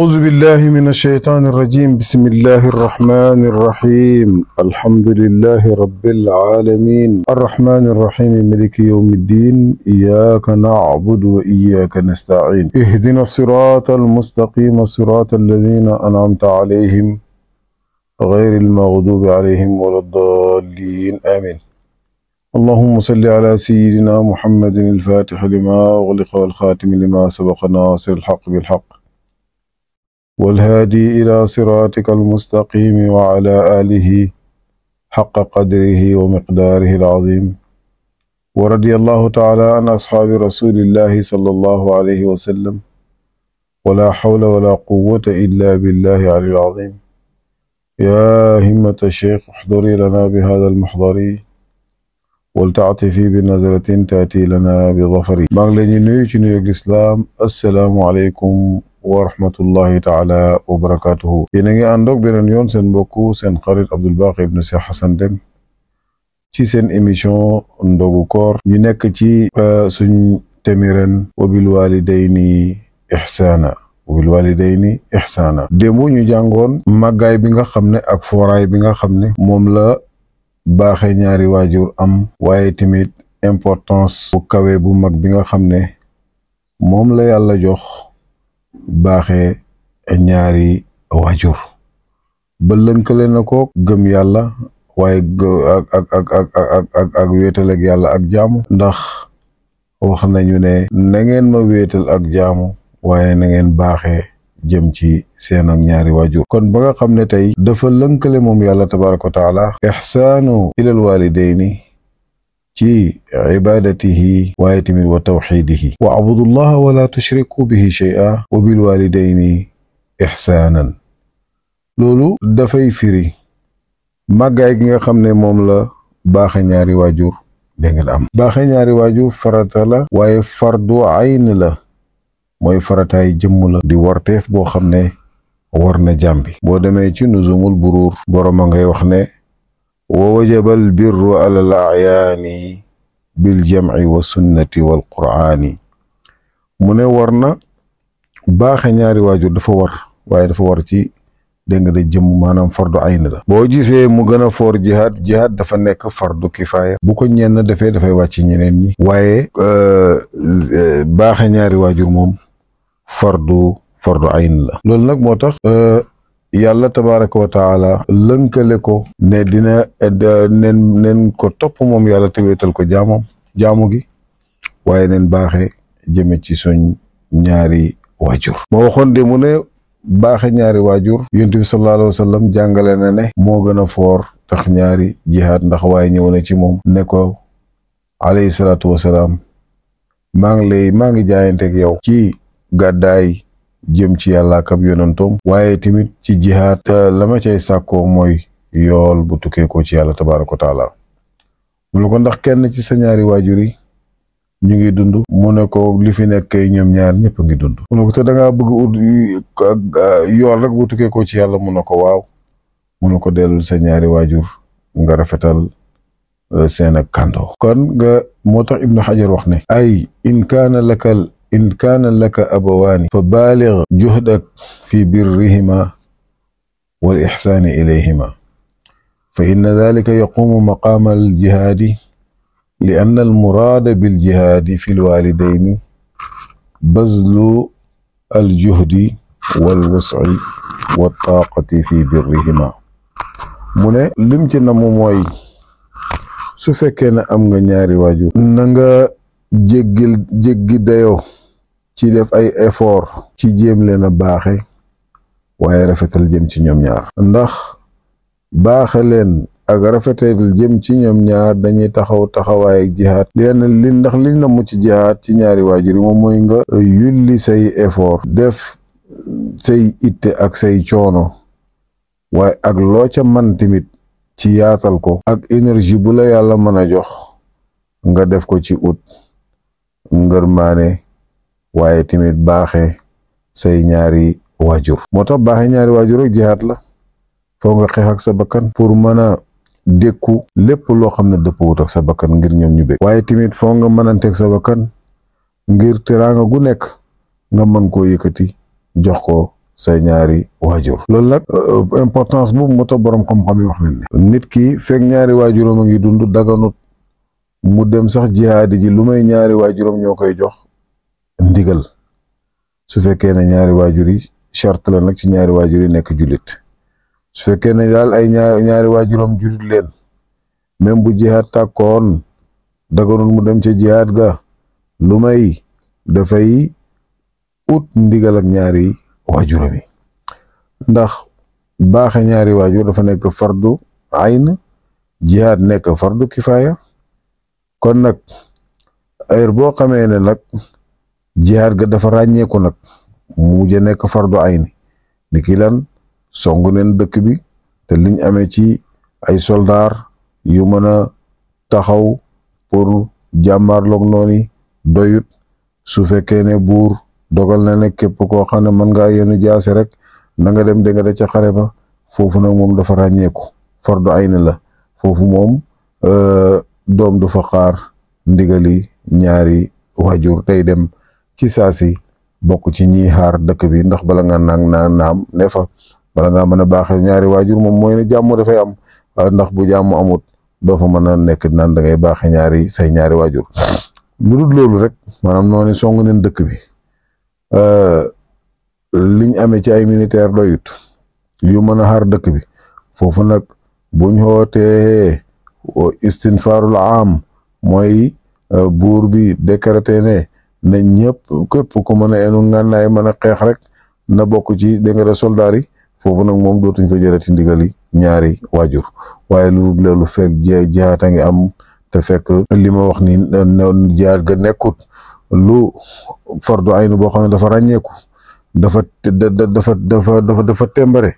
أعوذ بالله من الشيطان الرجيم. بسم الله الرحمن الرحيم. الحمد لله رب العالمين الرحمن الرحيم ملك يوم الدين. إياك نعبد وإياك نستعين. اهدنا الصراط المستقيم صراط الذين أنعمت عليهم غير المغضوب عليهم ولا الضالين. آمين. اللهم صل على سيدنا محمد الفاتح لما أغلق والخاتم لما سبق ناصر الحق بالحق والهادي إلى صراطك المستقيم وعلى آله حق قدره ومقداره العظيم. ورضي الله تعالى عن أصحاب رسول الله صلى الله عليه وسلم. ولا حول ولا قوة إلا بالله العلي العظيم. يا همة الشيخ احضري لنا بهذا المحضر ولتعطفي بنظرة تأتي لنا بظفر. maa ngi leen di nuyu ci nuyu lislaam. assalaamu aleykum wa rahmatullahi taala wa barakatuhu. yéen a ngi ànd ak beneen yoon seen mbokku seen xarit Abdul Baqi ibnu Cheikh Hassan Deme ci seen émission ndogu koor ñu nekk ci suñ temi ren wa bil walidayni ihsaana démb ñu jàngoon màggaay bi nga xam ne ak fooraay bi nga xam ne moom la baaxe ñaari waajur am, waaye tamit importance bu kawe bu mag bi nga xam ne moom la yàlla jox baaxe ñaari waajur ba lënkale na ko gëm yàlla waaye ak wéetal ak yàlla ak jaamu, ndax wax nañu ne na ngeen ma wéetal ak jaamu waaye na ngeen baaxe jëm ci seen ak ñaari waajur. kon ba nga xam ne tey dafa lënkale moom yàlla tabaraka wa taala ixsaanu ilal walidayni ci ibadatihi waaye tamit wa tawxidihi wa abudullaha wala tushriku bihi shay'a wa bil walidayni ixsaanan. loolu dafay firi màggaay gi nga xam ne moom la baaxe ñaari waajur dégg nga am. baaxe ñaari waajur farata la waaye fardu ayn la, mooy farataay jëmm la di warteef boo xam ne war na jàmbi. boo demee ci nuzumul buruur boroma ngay wax ne wa wajabal birru alal ayaani bil jam'i wa sunnati wal qur'aani. mu ne war na baaxe ñaari waajur dafa war, waaye dafa war ci dégg nga de jëmm, maanaam fardu ayn la. boo gisee mu gën a foor jihaad dafa nekk fardu kifaaya, bu ko ñenn defee dafay wàcc ñeneen ñi, waaye baaxe ñaari waajur moom fardu ayn la. loolu nag moo tax yàlla tabaraka wa taala lënkale ko ne dina nen ko topp moom yàlla te wéetal ko jaamu gi, waaye nen baaxe jëme ci suñ ñaari waajur. moo waxoon de mu ne baaxe ñaari waajur yonent bi sallallahu alayhi wa sallam jàngale na ne moo gën a foor tax ñaari jihaad, ndax waaye ñëw na ci moom ne ko alayhi salaatu wasalaam maa ngi jaayanteeg yow ci gàddaay jëm ci yàlla ak ab yonantoom, waaye tamit ci jihaad la ma cay sàkkoo mooy yool bu tukkee ko ci yàlla tabaaraka wa taala. mu ne ko ndax kenn ci sa ñaari waajur yi ñu ngi dund? mu ne ko li fi nekk ñoom ñaar ñëpp ngi dund. mu ne ko te da ngaa bëgg ut yool rek bu tukkee ko ci yàlla? mu ne ko waaw. mu ne ko dellul sa ñaari waajur nga rafetal seen ak kàndoo. kon nga moo tax Ibnu Hajar wax ne ay in kaana laka abawaani fa baalig juhdak fi birrihima wal ixsaani ilayhima fa inna dalika yaqumu maqaama aljihaadi li anna almuraada biljihaadi fi lwaalidayni bazlu aljuhdi walwusci wattaaqati fi birrihima. mu ne lim ci namu mooy su fekkee ne am nga ñaari waajur na nga jéggi dayoo ci def ay effort ci jéem leen a baaxe waaye rafetal jëm ci ñoom ñaar, ndax baaxe leen ak rafetal jëm ci ñoom ñaar dañuy taxawaay ak jihaad. ndax liñ na mu ci jihaad ci ñaari waajur yi moom mooy nga yulli say effort, def say itte ak say coono, waaye ak loo ca man tamit ci yaatal ko ak énergie bu la yàlla mën a jox nga def ko ci ut ngërmaane, waaye tamit baaxe say ñaari waajur. moo tax baaxe ñaari waajur ak jihaad la. foo nga xeex ak sa bakkan pour mën a dékku lépp loo xam ne dëppwut ak sa bakkan ngir ñoom ñu bég, waaye tamit foo nga mënanteeg sa bakkan ngir teraanga gu nekk nga mën koo yëkkati jox ko say ñaari waajur. loolu nag importance bu moo tax borom xam-xam yi wax nañ ne nit ki fekk ñaari waajuram a ngi dund daganut mu dem sax jihaadi ji lu may ñaari waajuram ñoo koy jox ndigal su fekkee ne ñaari waajur yi charte la nag ci ñaari waajur yi nekk jullit su fekkee ne daal ay ñaari waajuram jullit leen même bu jihaad tàkkoon daganut mu dem ca jihaad ga lu may dafay ut ndigal ak ñaari waajuram yi ndax baaxe ñaari waajur dafa nekk fardu ayn jihaad nekk fardu kifaaya kon nag heure boo xamee ne nag jihaad ga dafa ràññeeku nag mu mujj nekk fardu ayn ni ki lan songu neen dëkk bi te liñ amee ci ay soldaar yu mën a taxaw pour jàmmaarloog noonu doyut su fekkee ne buur dogal na ne képp koo xam ne mën ngaa yenu jaase rek na nga dem da ca xare ba foofu nag moom dafa ràññeeku fardu ayn la foofu moom doom du fa xaar ndigali ñaari waajur tey dem ci saasi bokk ci ñiy xaar dëkk bi ndax bala nga naam ne fa bala ngaa mën a baaxee ñaari waajur moom mooy ne jàmm dafay am ndax bu jàmm amut doo fa mën a nekk naan da ngay baaxee say ñaari waajur lu dul loolu rek maanaam noonu songu neen dëkk bi liñ amee ci ay militaire doyut yu mën a xaar dëkk bi foofu nag buñ xootee istinfaarul am mooy buur bi décrété ne ñëpp képp ku mën a enu ngànnaay mën a xeex rek na bokk ci dégg nga soldaar yi foofu nag moom dootuñ fa jëlati ndigali ñaari waajur waaye lu loolu fekk jihaat a ngi am te fekk li ma wax ni jihaat ga nekkut lu fardu ayn boo xam ne dafa ràññeeku dafa tembare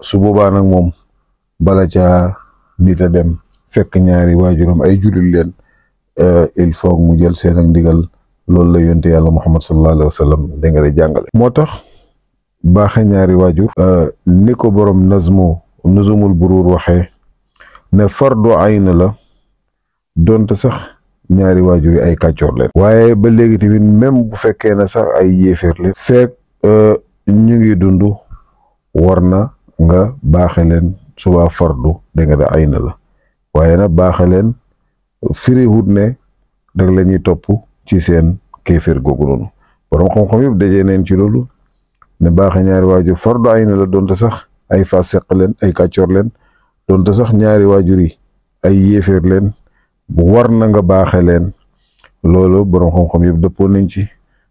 su boobaa nag moom bala ca nit a dem fekk ñaari waajuram ay jullit leen il faut mu jël seen ak ndigal loolu la yonte yàlla Muhammad sallallahu alayhi wa sallam da nga jàngale moo tax baaxe ñaari waajur ni ko borom nuzumul buruur waxee ne fardu ayn la donte sax ñaari waajur yi ay kàccoor leen waaye ba léegi tamit même bu fekkee ne sax ay yéeféer leen fekk ñu ngi dund war na nga baaxe leen suba fardu da nga ayn la waaye nag baaxe leen firiwut ne rek la ñuy topp ci seen kéeféer googu noonu borom xam-xam yëpp dajee neen ci loolu ne baaxe ñaari waajur fardu ayn la donte sax ay fasiq leen ay kàccoor leen donte sax ñaari waajur yi ay yéeféer leen bu war na nga baaxe leen loolu borom xam-xam yëpp dëppoo nañ ci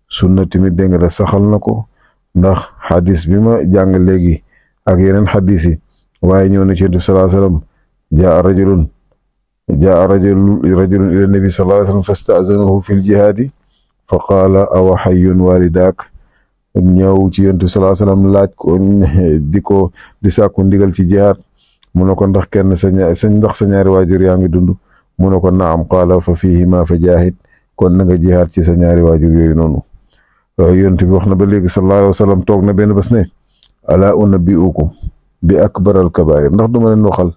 sunna tamit dégg nga saxal na ko ndax xadis bi ma jàng léegi ak yeneen xadis yi waaye ñëw na ci Yonent bi sallallahu alayhi wasallam jaa rajulun ila nabi sallallahu alayhi wasallam fasta'zanahu fil jihaadi fa qaala awa hayyun walidaak ñëw ci Yonent bi sallallahu alayhi wasallam laaj ko di sàkku ndigal ci jihaad mu ne ko ndax kenn ndax sa ñaari waajur yaa ngi dund mu ne ko naam qaala fa fiihima fa jaahid kon na nga jihaad ci sa ñaari waajur yooyu noonu Yonent bi wax na ba léegi sallallahu alayhi wasallam toog na benn bés ne alaa unabbi'ukum bi akbaral kabaa'ir ndax duma leen waxal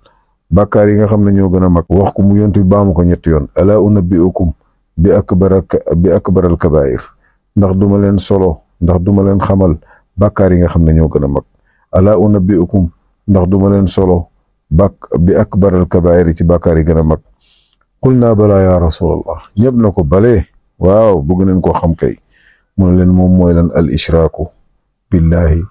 bàkkaar yi nga xam ne ñoo gën a mag wax ko mu Yonent bi baamu ko ñetti yoon alaa unabbi'ukum bi akbaral kabaa'ir ndax duma leen ndax duma leen xamal bàkkaar yi nga xam ne ñoo gën a mag alaa unabbi'ukum ndax duma leen bi akbaral kabaa'ir ci bàkkaar yi gën a mag qulnaa balaa yaa rasulallah ñëpp na ko balee waaw bëgg nañ koo xam kay mu ne leen moom mooy lan al ishraaku billahi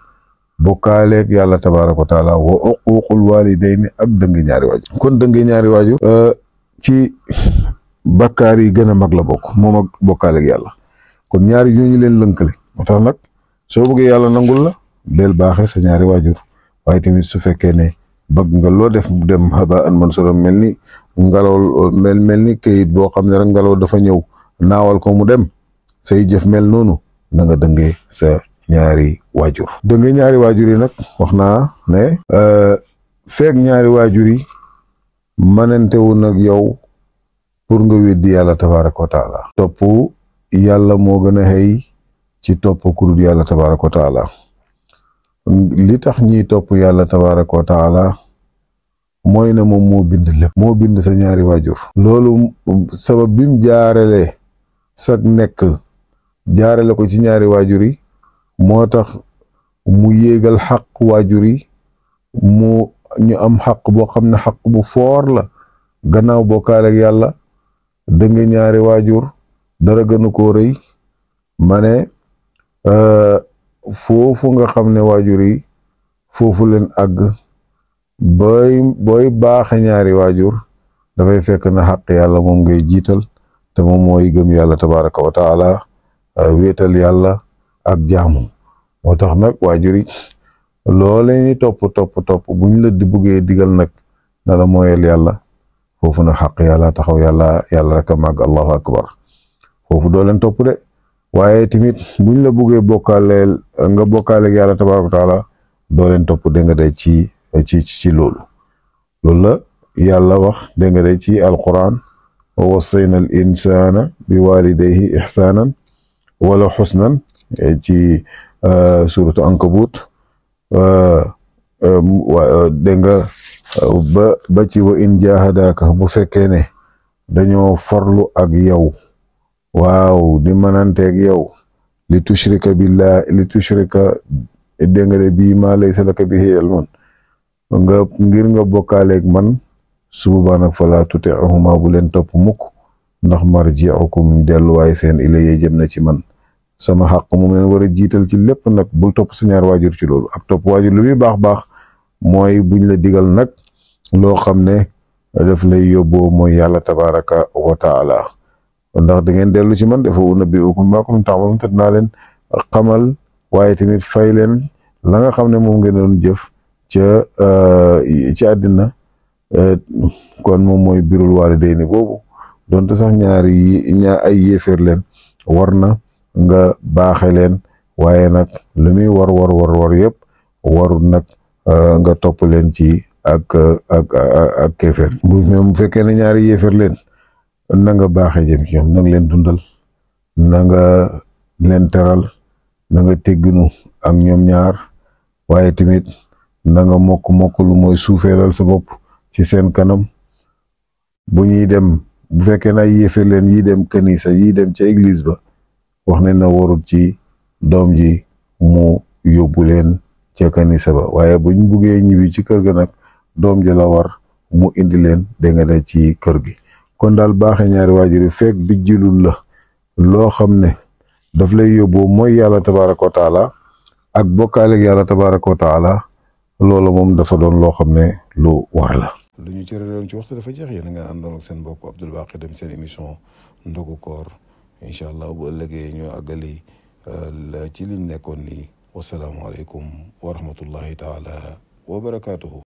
bokkaaleeg yàlla tabaaraka wa taala wa uquuqul waalidayni ak dëngi ñaari waajur kon dëngi ñaari waajur ci bakkaar yi gën a mag la bokk moom ak bokkaaleeg yàlla kon ñaari ñooñu leen lënkale moo tax nag soo bëggee yàlla nangul la del baaxee sa ñaari waajur waaye tamit su fekkee ne bëgg nga loo def dem haba'an mansuuran mel ni ngelaw mel ni kayit boo xam ne rek ngelaw dafa ñëw naawal ko mu dem say jëf mel noonu na nga dëngee sa ñaari waajur dëngee ñaari waajur yi nag wax naa ne feek ñaari waajur yi manantewu nag yow pour nga weddi yàlla tabaaraka wa taala topp yàlla moo gën a xëy ci topp ku dul yàlla tabaaraka wa taala li tax ñiy topp yàlla tabaaraka wa taala mooy ne moom moo bind lépp moo bind sa ñaari waajur loolu sabab bim jaarale sag nekk jaarale ko ci ñaari waajur yi moo tax mu yéegal xaq waajur yi ñu am xaq boo xam ne xaq bu foor la gannaaw bokkaale ak yàlla dëng ñaari waajur dara gënu koo rëy ma ne foofu nga xam ne waajur yi foofu leen àgg booy baaxe ñaari waajur dafay fekk na xaq yàlla moom ngay jiital te moom mooy gëm yàlla tabaraka wa taala wéetal yàlla ak jaamu moo tax nag waajur yi loole ñuy topp buñ la di buggee digal nag na la mooyal yàlla foofu na xaq yàlla taxaw yàlla rek a màgg allahu akbar foofu doo leen topp de waaye tamit buñ la buggee bokkaaleel nga bokkaaleeg yàlla tabaraka wa taala doo leen topp dégg nga day ci loolu la yàlla wax dégg nga day ci alquran wa wassayna al insana bi walidayhi ihsanan wala xusnan ci suratu ankabut dégg nga ba ci wa in jahadaka bu fekkee ne dañoo farlu ak yow waaw di mënanteeg yow li tushrika billah dégg nga de bii ma laysa laka bihi ilmun ngir nga bokkaaleeg man su boobaa nag fala tuti'uhuma bu leen topp mukk ndax marji'ukum delluwaay seen ilayya jëm na ci man sama xaq moom leen war a jiital ci lépp nag bul topp sa ñaar waajur ci loolu ak topp waajur lu muy baax mooy buñ la digal nag loo xam ne daf lay yóbboo mooy yàlla tabaraka wa taala ndax da ngeen dellu ci man dafa unabbi'ukum bimaa kuntum ta'maluun te dinaa leen xamal waaye tamit fay leen la nga xam ne moom ngeen doon jëf ci àddina kon moom mooy birul waalidayni boobu donte sax ay yéeféer leen war na nga baaxe leen waaye nag lu muy war yëpp warul nag nga topp leen ci ak kéeféer bu fekkee ne ñaari yéeféer leen na nga baaxe jëm ci ñoom na nga leen dundal na nga leen teral na nga tegginu ak ñoom ñaar waaye tamit na nga mokk lu mooy suufeelal sa bopp ci seen kanam bu ñuy dem bu fekkee na ay yéeféer leen yi dem kanisa yi dem ca église ba wax ne na warut ci doom ji mu yóbbu leen ca kanisa ba waaye buñ buggee ñibbi ci kër ga nag doom ji la war mu indi leen dégg nga de ci kër gi kon daal baaxe ñaari waajur yi fekk bi jilul la loo xam ne daf lay yóbbu mooy yàlla tabaraka wa taala ak bokkaaleeg yàlla tabaraka wa taala loolu moom dafa doon loo xam ne lu war la lu ñu cëre doon ci waxtu dafa jeex yéen nga àndoon ak seen mbokk Abdoul Baqi Deme seen émission ndogu koor incha allah bu ëllëgee ñu àggali ci liñ nekkoon nii wasalaamualeykum wa rahmatullahi taala wa barakaatuhu